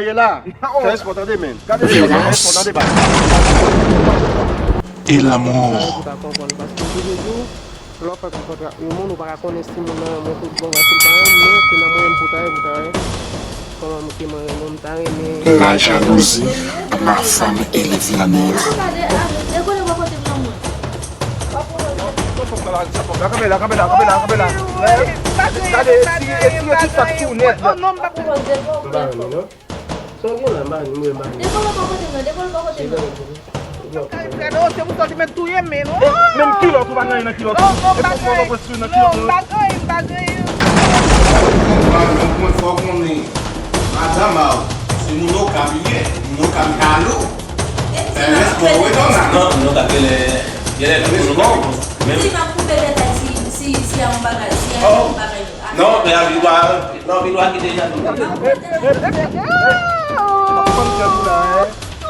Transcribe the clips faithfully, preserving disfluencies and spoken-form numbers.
E la, fè espò tande, men. Gade, fè espò tande, ba. Et la mort. Ou ta konprann paske toujou di w, lè w fè kontra ak yon moun, ou pa ka konnen si moun nan renmen w tout bon, si l pa renmen w, men se nan mwen menm pou ta ye, pou ta ye. Kòman m te mwen renmen w, m ta renmen. La jalousie, ma femme et les flâneurs. Kanpe la, kanpe la, kanpe la, kanpe la. Gade, etire, etire tout sa k tounen. M pa renmen non. Sa w gen la, m pa renmen, m renmen. Devole bò kote m nan, devole bò kote m nan. Gade, se pou sa w te mèt touye m, men non. Menm kilòt ou pa gen nan kilòt. Non, non, m pa gen. Non, m pa gen, m pa gen. Mwen, mwen, fò konnen, madanm a w, se moun Okap li ye, moun Okap kalo. Fè respè w, wi, dona. Non, nou ka genlè, genlè nou konn nou konn. Men Si m ap koupe tèt si, si, si a yon bagay, si a yon bagay. Non, men a vidwa, non, vidwa ki deja nou.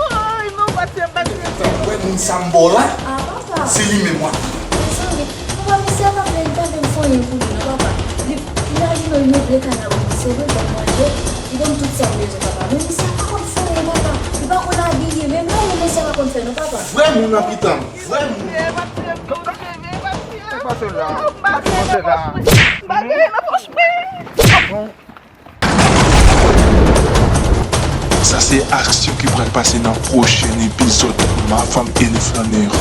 Ay, non, pati, pati. Sa w wè moun sa m ba w la, Ah, papa. Se li menm w ap. Mezanmi, papa, misye pa vle, li pa vle m fè anyen pou li, non, papa. Li, li la, li menm, li vle kay la pou mwen, se vre, ban m manje, li ban m tout sa m bezwen, papa. Men misye pa konn fè anyen, papa. Li pa konn abiye, menm lave, misye pa konn fè, non, papa. Vrè moun nan pita m. Vrè moun. Pase la. Pase la. Sa se aksyon ki pral pase nan pwochen epizòd Ma Femme et les Flâneurs,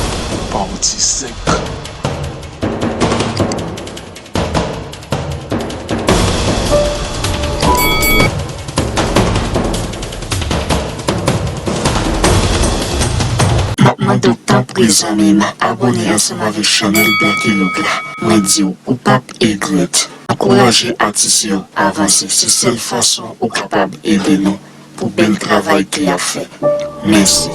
pati senk. M ap mande w tanpri zanmi m abòne ansanm avèk chanèl Black Look la. Mwen di w, ou p ap egrèt. Ankouraje atis yo avanse, se sèl fason ou kapab ede nou pou bèl travay ke y ap fè. Mèsi.